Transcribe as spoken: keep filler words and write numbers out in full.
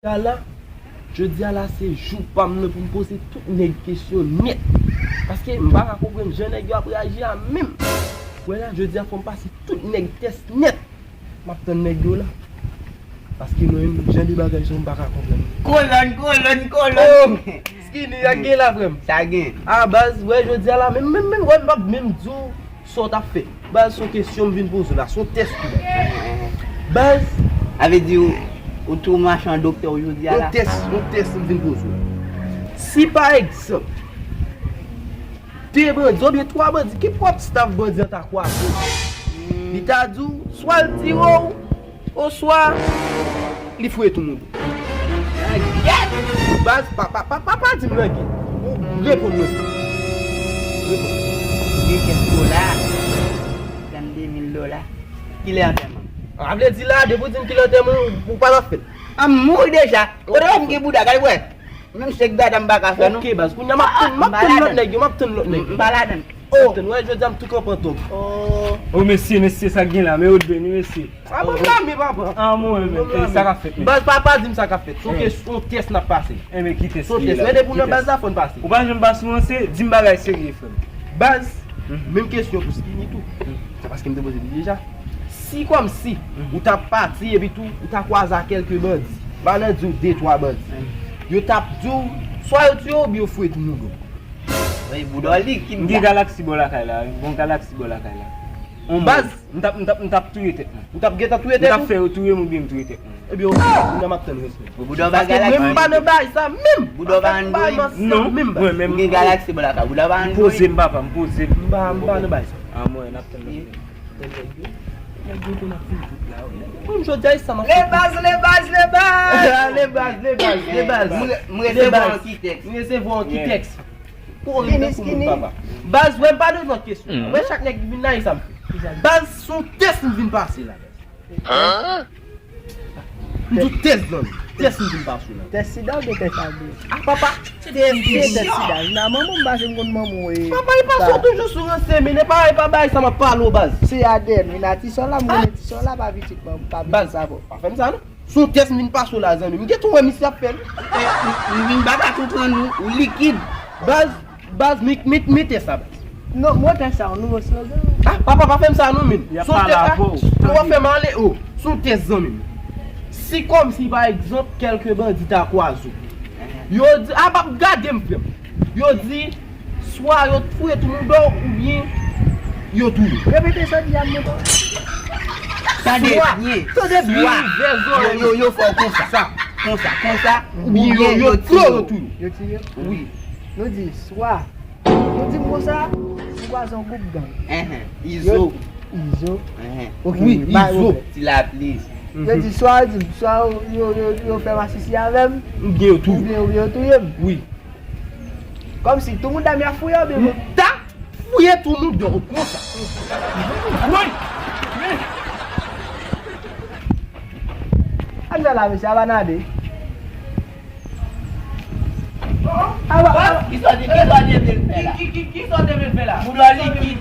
Jodi a la, jodi a la se jou pa m nan pou m poze tout nèg kesyon nèt. Paske m pa ka konprann jan nèg yo ap reyaji a menm. Wè la, jodi a fò m pase tout nèg tès nèt. M ap tann nèg yo la. Paske mwen menm, jan de bagay sa yo m pa ka konprann. Kolòn, kolòn, kolòn. Oh, Skinny, sa gen la, frè m? Sa gen. Ah, baz, wè, jodi a la, menm, menm, menm, wè, m p ap menm di w sa w t ap fè. Baz, se yon kesyon m vin poze w la, se yon tès tou, baz. Baz. Sa vle di ou, ou tou machan doktè w jodi a la? Yon tès, yon tès m vin poze w la. Si pa egzanp, de bandi oubyen twa bandi, kenpòt staff bandi an ta kwaze, li ta di w, swa l tire w, oswa li fouye tou moun. Langyèt! Baz, pa, pa, pa, pa, pa di m langyèt. Ou reponn mwen. Reponn. De kès dola. Trannde mil dola. Kilè antèman? A, vle di la, depi w di m kilè antèman, ou, ou pa nan fèt. A, m mouri deja. Kote w ap gen bouda, gade wè. Menm chèk dada m pa ka fè, non. Ok, baz, kounye a m ap tann, m ap tann lòt nèg yo, m ap tann lòt nèg yo. M pa ladann. Oh! Tann, wè, jodi a m tou kanpe an tonm. Oh! Oh, mesye, mesye, sa k gen la, men yo t beni, mesye. Ah, bon, blame, papa. Ah, mwen, men, sa k ap fèt, men. Baz, pa, pa di m sa k ap fèt. Se yon kesyon, yon tès n ap pase. Enben, ki tès ki ye la? Se yon tès. Men depi w nan baz la, fò n pase. Ou pa janm pa sou ranse, di m bagay serye, frè m. Baz, menm kesyon pou Skinny tou. Se paske m te poze li deja. Si kòmsi ou ta pati epi tou ou ta kwaze ak kèlke bandi, m pa nan di w de twa bandi, yo t ap di w swa yo tiye w oubyen yo fouye tou moun yo. Wi, bouda w likid la. M gen galaksi bò lakay la, m gen yon galaksi bò lakay la. Yon baz, m t ap, m t ap, m t ap touye tèt mwen. Ou t ap gentan touye tèt ou? M t ap fè yo touye m oubyen m touye tèt mwen. Ebyen, ou menm ap tann respè. Bouda w pa galaksi. Paske mwen m pa nan bay sa menm. Bouda w pa ann dwòl. Non, mwen menm. M gen galaksi bò lakay. Bouda w pa ann dwòl. M poze m, papa, m poze m. M pa, m pa nan bay sa. Ah, mwen, n ap tann. Nèg yo, nèg yo konn ap fin tout la. Mwen, jodi a, e sa m ap fè. Le baz, le baz, le baz! Le baz, le baz, le baz. M re-, m resevwa yon ti tèks. M resevwa yon ti tèks. Pou yon moun tankou mwen, papa. Baz, wè, m pa nan lòt kesyon. Wè, chak nèg ki vin la, e sa m fè. Baz, se yon tès m vin pase la. Hein? M di w tès zanmi. Tès m vin pase la. Tès sida oubyen tès A D N? Ah, papa. Tès, tès sida. Nan manman m pase m konn manman w e. Papa, e pa sa w toujou sou ranse, men e pa, e pa bagay sa m ap pale w, baz. Se A D N, wi, nan ti sò la, m konnen ti sò la pa pitit, pa pitit sa, bon. Pa fè m sa, non. Se yon tès m vin pase w la, zanmi. M gentan wè misye ap fè l. M, m, m vin pa ka konprann ou, ou likid. Baz, Baz, mi, mi, mi tès sa, baz. Non, mwen tès sa, yon nouvo slogan. Ah, papa, pa fè m sa non, men. Y ap pale avè w. Ou pa fè m ale, oh. Se yon tès, zanmi m. Si kòmsi, pa egzanp, kèlke bandi ta kwaze w. Yo di, ah, p ap gade m, frè m. Yo di, swa yo fouye tou moun dò oubyen yo touye w. Repete sa w di a m ankò. Tande byen. Tande byen, ouvè zòrèy. Yo, yo, yo fè w konsa. Sa. Konsa, konsa. Oubyen yo, yo touye w. Yo touye w? Wi. Nou di, swa, nou di m konsa, nou kwaze yon gwoup gang. Enhen. Izo. Yo, Izo. Enhen. Ok, wi, wi, pa gen pwoblèm. Ti lapli. Yo di, swa yo di m, swa yo, yo, yo, yo fè masisi avè m, oubyen yo touye m. Oubyen, oubyen yo touye m. Wi. Kòmsi tou moun dam yo ap fouye oubyen m ta fouye tou moun dò konsa. Woy! Ann fè la, mesye, a pa nade. Kisa w te, kisa w te vle fè la? Ki, ki, ki, kisa w te vle fè la? Bouda w likid.